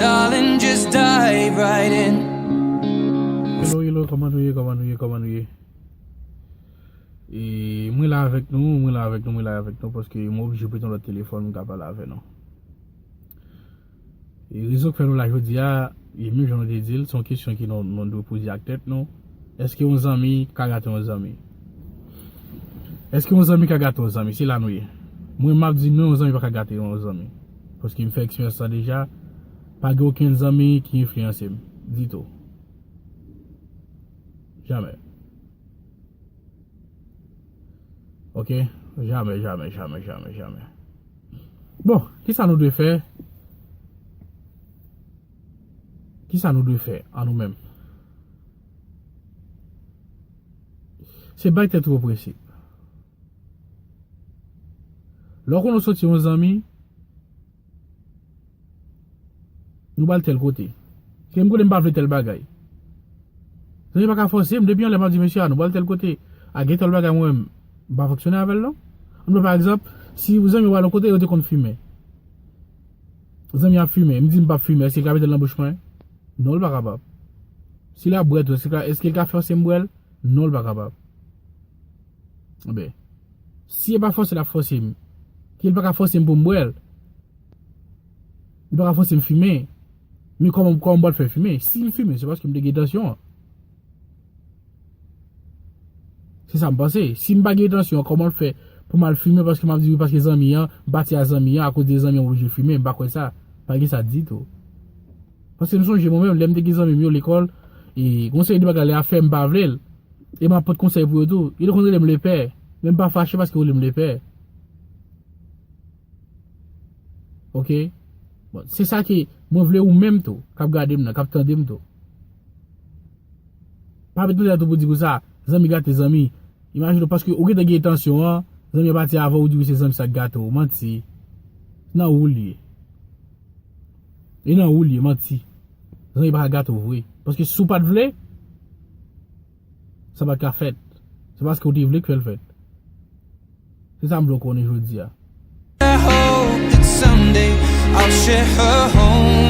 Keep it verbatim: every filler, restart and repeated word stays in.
Darling, just dive right in. Hello, hello, kòman nou ye, kòman nou ye, kòman nou ye? E, mwen la avèk nou, mwen la avèk nou, mwen la avèk nou, paske mwen oblije pete yon lòt telefòn, mwen ka pale avè nou. E rezon k fè nou la jodi a, e menm jan nou te di l, se yon kesyon ki nou, nou dwe poze ak tèt nou. Èske yon zanmi ka gate yon zanmi? Èske yon zanmi ka gate yon zanmi? Se la nou ye. Mwen, m ap di non, yon zanmi pa ka gate yon zanmi. Paske m fè eksperyans sa deja, pa gen okenn zanmi ki enfliyanse m ditou. Jamè. Ok? Jamè, jamè, jamè, jamè, jamè. Bon, kisa nou dwe fè? Kisa nou dwe fè an nou menm? Se bay tèt ou yon prensip. Lè w konnen w soti yon zanmi, nou pral tèl kote. Ke m konnen m pa vle tèl bagay. Zanmi pa ka fòse m, depi yon lè m ap di mesye a, nou pral tèl kote. A gen tèl bagay mwen menm, m pa fonksyone avè l non. Ann pran pa egzanp, si zanmi w al yon kote, yo te konn fimen. Zanmi ap fimen, m di m p ap fimen, èske l ka mete l nan bouch mwen? Non, l pa kapab. Si l ap bwè tou, èske l ka, èske l ka fòse m bwè l? Non, l pa kapab. Enben, si e pa fòse l ap fòse m, ke l pa ka fòse m pou m bwè l, li pa ka fòse m fimen, men kòman, kòman m pral fè fimen? Si m fimen, se paske m te gen entansyon an. Se sa m panse. Si m pa gen entansyon an, kòman l fè pou m al fimen paske m ap di wi, paske zanmi an, m pati a zanmi an, akoz de zanmi an m oblije fimen? M pa kwè sa. Pa gen sa ditou. Paske m sonje mwen menm, lè m te gen zanmi m yo lekòl, e gon seri de bagay lè y ap fè m pa vle l. E m ap pot konsèy pou yo tou. Yo te konn rele m lepè. Men m pa fache paske yo rele m lepè. Ok? Bon, se sa ke mwen vle ou menm tou, k ap gade m nan, k ap tande m tou. Pa met nan tèt ou pou di konsa, zanmi gate zanmi. Imajine w, paske ou gentan gen entansyon an, zanmi an pati avan ou di wi se zanmi sa k gate w. Manti. Nan ou l ye. E nan ou l ye, manti. Zanmi pa ka gate w vre. Paske si w pa t vle, sa pa t ka fèt. Se paske w te vle k fè l fèt. Se sa m vle w konnen jodi a. I hope that someday I'll share her home.